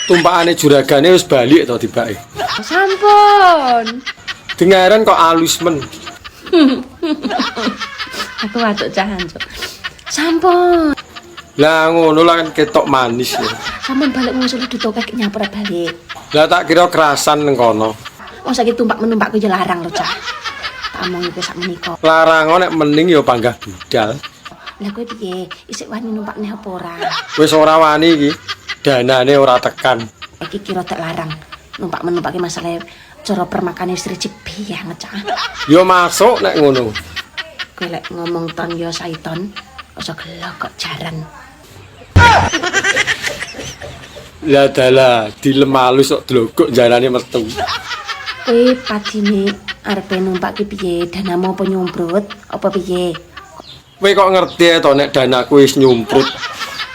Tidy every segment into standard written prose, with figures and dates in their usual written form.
Tumpakane juragane wis balik to tibake? Sampun. Dengaren kok alus men. Aku watuk cahan, Cuk. Sampun. Lah ngono lah kan ketok manis ya. Sampun balik ngusul duto kek nyapura balik. Lah tak kira kerasan nang kono. Wong saiki tumpak menumpak ku ya larang lho, Cah. Tak omongi kowe sak menika. Larang nek mening ya panggah budal. Lah kowe piye? Isik wani numpak neh apa ora? Wis ora wani iki. Danane ora tekan. Iki kira tak larang. Numpak menumpake masalah cara permakane wis ricik banget, Cah. Ya masuk nek ngono. Kowe lek ngomong ton ya saiton, aja gelo kok jaran. Lah dalah dilem alus kok dlogok jarane metu. Kowe padine arepe numpak ki piye? Danamu apa nyumprut? Apa piye? Kowe kok ngerti to nek danaku wis nyumprut?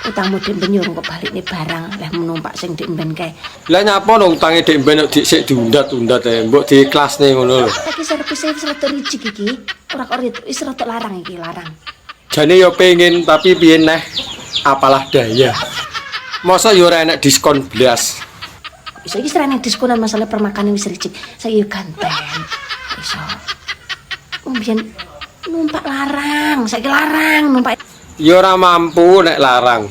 Utangmu dek ben yo kok balikne barang leh numpak sing dek ben kae. Lah nyapa no utange dek ben kok sik diundat-undat e, mbok diikhlasne ngono lho. Iki servis wis rada rijik iki. Ora kok wis rada larang iki, larang. Jane yo pengen tapi piye neh apalah daya. Masa yo ora enek diskon blas. Iso iki serene diskonan masalah permakanan wis rijik. Saiki yo ganten. Iso. Wong biyen numpak larang, saiki larang numpak. Yo ora mampu nek larang.